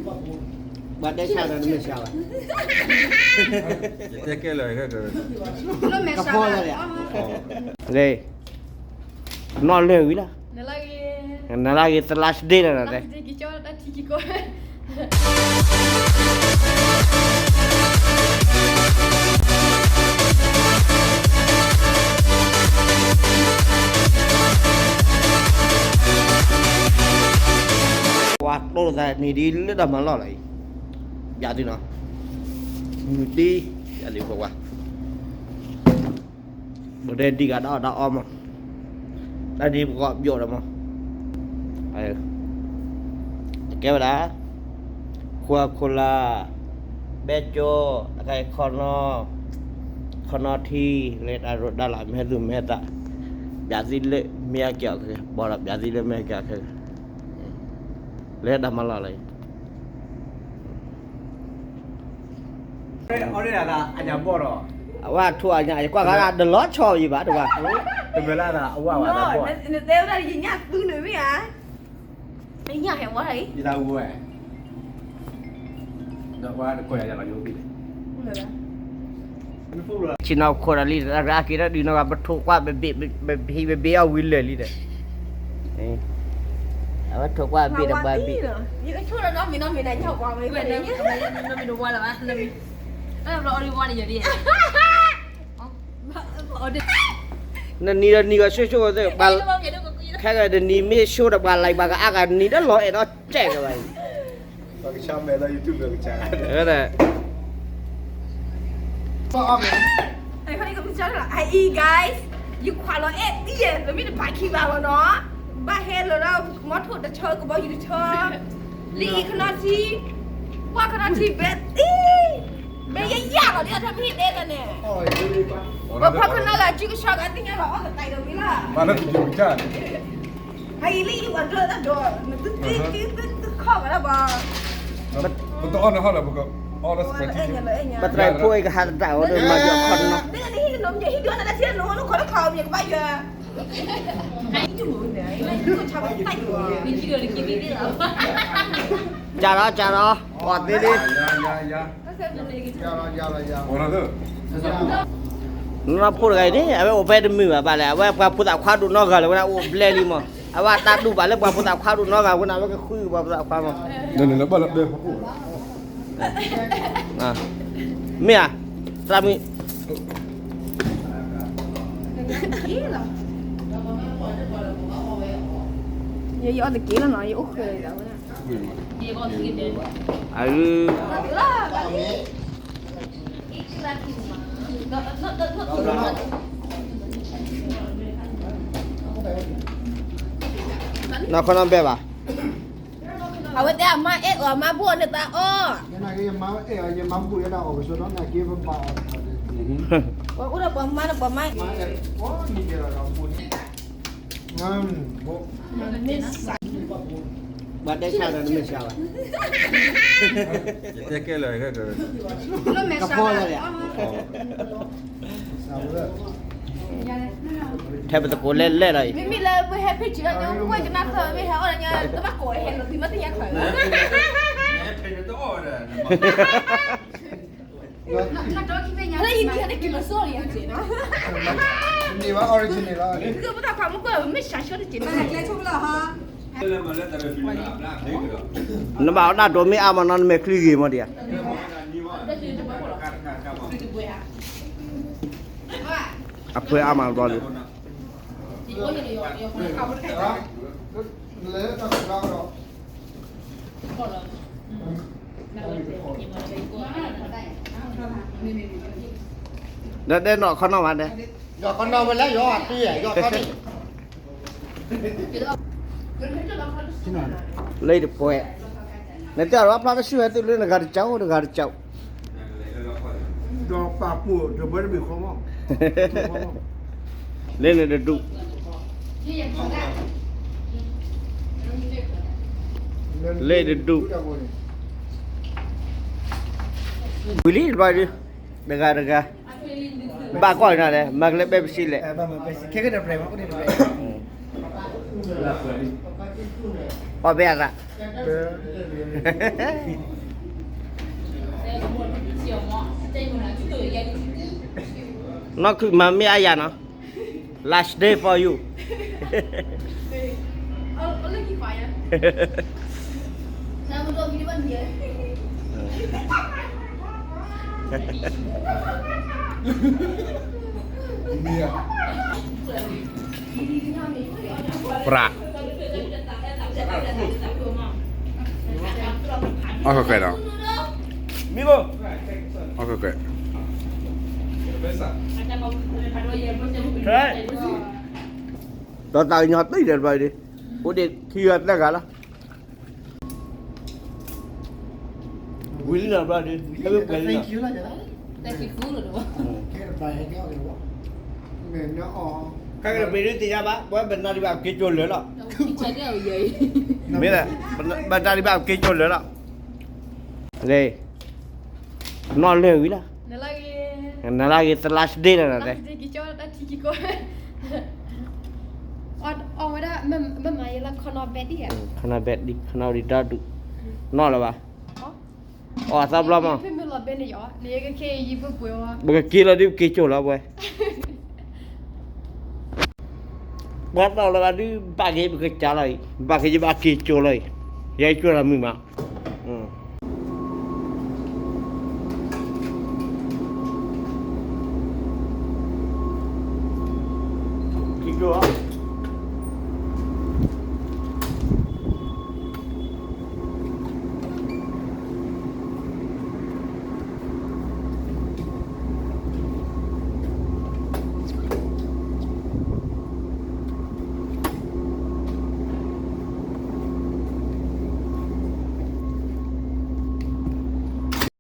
ဘၣ်တဲဆါဒီးနမ့ၢ်ဆါဘၣ်. တဲကဲလၢာ်, ကဖီလၢာ်, နီၢ်လၢာ်ဝံၤလီၤ, နလၢဂ့ၤ the last day လီၤ, ပှၤတိၢ်သးနံၤဒ်လၢတၢ်မၤလီၢ်လီၤအံၤ, ပျးသုနီၤ, မုၢ်တံၢ်, ပျးသုပှၤ, ဘၣ်ဒဲဒံးဂၤတၢ်အီၣ်တၢ်အီမး, တၢ်ဒ်ပကီၢ်ပယီၤဒီးမး, ကဲဝဲဒၣ် Coca-Cola, ဘဲကၠိ, အခါခီနီ, ခီနီထံ, လၢတၢ်ရိးတၢ်လၢ် မ့ၢ်ဟဲသူၣ်မ့ၢ်ဟဲသး, ပျးသုလၢမ့ၢ်အကဲအီၤခဲ, ဘၣ်ဒီးပျးသုလၢမ့ၢ်အကဲအီၤခဲ, လၢတၢ်မၤလီၢ်လီၤအံၤ. အဝဲထိၣ်အညါ ယကွၢ်ဂၤဒလီၤဆီယံၤဘၣ်တဝါ, တမ့ၢ်လၢအဝဲဘၣ်, နတဲဝဲဒၣ်ယညၣ်သူန့ၣ်မ့ၢ်ဧါ, ယညၣ်ဟဲဝါအံၤ, ယတၢ်ဝဲ, ဒီးဝဲတကွဲးယၤလီၤယိၤဘံၣ်န့ၣ် ဆ့ၣ်နီၤခိၣ်ဒီးလံ တၢ်က့ၤတၢ်ဒုးနီၢ်ဂၤ ပထိၣ်ကွၢ်ဘ့ၣ်ဘ့ၣ်အီၤဝံၤလၢာ်လံဒီး, အဝဲထိၣ်ကွၢ်ဘ့ၣ်ဒီးပှၤဘ့ၣ်, နနံၤဒီးနံၤဂီၤဆိၣ်ဆိၣ်သ့ၣ်, ခဲကတနံၤမ့ၢ်ဆိၣ်ဒီးပှၤလၢပှၤကအါဂၤနံၤဒီးလီၤအဲၣ်ဒီးစဲးကဘၣ်အံၤ ပကဆါမဲာ်လၢ YouTube ဒီးကဆါ, ဝဲဒၣ် Hi guys, ယခွးလီၤအဲၣ်သံယဲၢ် သမံသမိးခံဘၣ်လီၤနီၤ, ဘၣ်ဟဲလၢာ်ဒီး မီထိၣ်တဆၢ ကဘီယူၤတဆၢ, လံအံၤခနီထံ, ပှၢ်ခနီထံဘဲသံ, မ့ၢ်ယယၢ်လီၤဒ်အထီၣ်မ့ၢ်ဟံၣ်ဒဲကန့ၣ်, ပဖီခနီဂၤ စုကဆှီဂၤသ့ၣ်ညါလီၤ အီၣ်ကသံဒီးဝံၤလီၤ. ဟဲအံၤလံအံၤ ပှၤဒၢတၢ်ဒိး နသုသ့သုသုခီၣ်ကဒီးဘၣ်, ပတအီၣ်နဟီၣ်လၢပကအီၣ်လၢ spaghetti, ပသရၣ်ဖိအံၤကဟးသတးဝဲဒီး မၤယီၤခီနီၤ, ကၢ်ဒီးကၢ်ဒီး, အီၣ်သ့လံ နီၢ်ဖိတဂၤအံၤန့ၣ် အဝဲအိၣ်ဖဲတမုာ်ဘၣ်ဘၣ်လဲၣ်, အဝဲပှၤဖိသၣ်ခွါဒိၣ်နီတဂၤလၢၤဝဲဒၣ် အိၣ်ဘျဲလံမး, အဝဲတၢ်ဒူၣ်ဘၣ်လၢပှၤဖိသၣ်ခွါဒိၣ်နီတဂၤဝဲန့ၣ် အဝဲကဃုပှၤဖိသၣ်ခွါမး, မ့ၢ်ဧါ, သရၣ်မုၣ်, ယအီၣ်တက့ၢ်လီၤနီၤ ယအိၣ်ဃဲၤလီၤဝဲဒၣ်, အ နီၢ်ခီနီၢ်ဘဲဘၣ်, အဝဲတဲအမါအဲၣ်အီၤ အမါဘူၣ်အီၤန့ၣ်သးအီၣ်, ပှၤအိၣ်ဒီးပှၤမါဒီးပှၤမါ, ဘၣ်တဲဆါဒီးနမ့ၢ်ဆါဘၣ်, တဲကဲလၢာ်, ကဖီလၢာ် ထဲပသကိးလဲၣ်လဲၣ်လီၤအံၤ, မ့မ့ၢ်လၢပဟဲဖ့ၣ်ဆံးလီၤ ညါဝဲကနၣ်သၢမ့ၢ်ဟဲအီၣ်လီၤ ညါတဘၣ်ကိးဟဲလီၤ သုမ့ၢ်သ့ၣ်ညါခၢး, န့ၢ်ဘၣ်အီၣ် တၢ်ဒိးမ့ၢ်အါမးနီၤ နမဲာ်ချံဂ့ၤမးဒံးဧါ, အဖှဲအါမးဘျီလံ, ဒီးတဲနီၢ်ခီနီၢ်မးဒဲး, ယီၤခီနီၢ်ဝဲလၢယီၤအတံၢ်ယီၤခီန့ၣ် လၢတပှဲၤ, နတဲအီၤဖျါတဆူၣ်ဝဲသုလၢနဂၤတကၠီတဂၤတကၠီ, ဒီးပာ်ပူၣ်တပှဲၤတမံၤဃီမး, လၢနတဒူၣ်, လၢတဒူၣ်, ဝံၤလံဘျီဒု, တဂၤတဂၤ, ဘၣ်ကွၢ်ကနၤလဲၣ် မၤကလဲၣ်ပဲပစံးလဲၣ်, ခဲကနံၣ်ပြဲးမး, အိၣ်န့ၣ်တပြဲး, အ ပှၤဘဲအသး, နီၢ်ခုၣ်မၤမ့ၢ်အါယၤနီၤ, last day for you. ပြး, အီၣ်ခဲခဲဒီး, မံဘိ, အီၣ်ခဲခဲ, ဒီးတၢ်ကညီတံၢ်ဒီးဘျီဒ်, အိၣ်ဒံးထံဂၤသၢဂၤလီၤ. ဝံၤလံနီၤဘျီဒ်, ဟဲဝဲပှဲၤလံနီၤ. ခဲကနံၣ်ပ့ၤဒုးသ့ၣ်ညါဘၣ်, ပဝဲဘၣ်နၤဒံးဘၣ်က့ၤကၠိလၢာ်လီၤ. မ့ၢ်, ဘၣ်နၤဒံးဘၣ်က့ၤကၠိလၢာ်လီၤ. လၢ, နီၢ်လၢာ်ဝံၤလီၤ. နလၢဂ့ၤ the last day လီၤနတဲ. အီၣ်ဝဲဒၣ်, မ့ၢ်မၤယလၢခီနီဘဲဒ်ဧါ, ခီနီဘဲဒ်, ခီနီဒံးဒီဒူၣ်, နီၢ်လၢၤဘၣ်, အီၣ်သီဘျီမး, ပကက့ၤလီၤဒ်ပက့ၤကၠိလီၤဝဲ. ပှၤတီၢ်လီၤဘၣ်ဒုး ဘၣ်က့ၤပကစၢ်လီၤအံၤ, ဘၣ်က့ၤယဘၣ်က့ၤကၠိလီၤအံၤ, ယဲကၠိလီၤမုာ်မး. က့ၤကၠိလီၤ,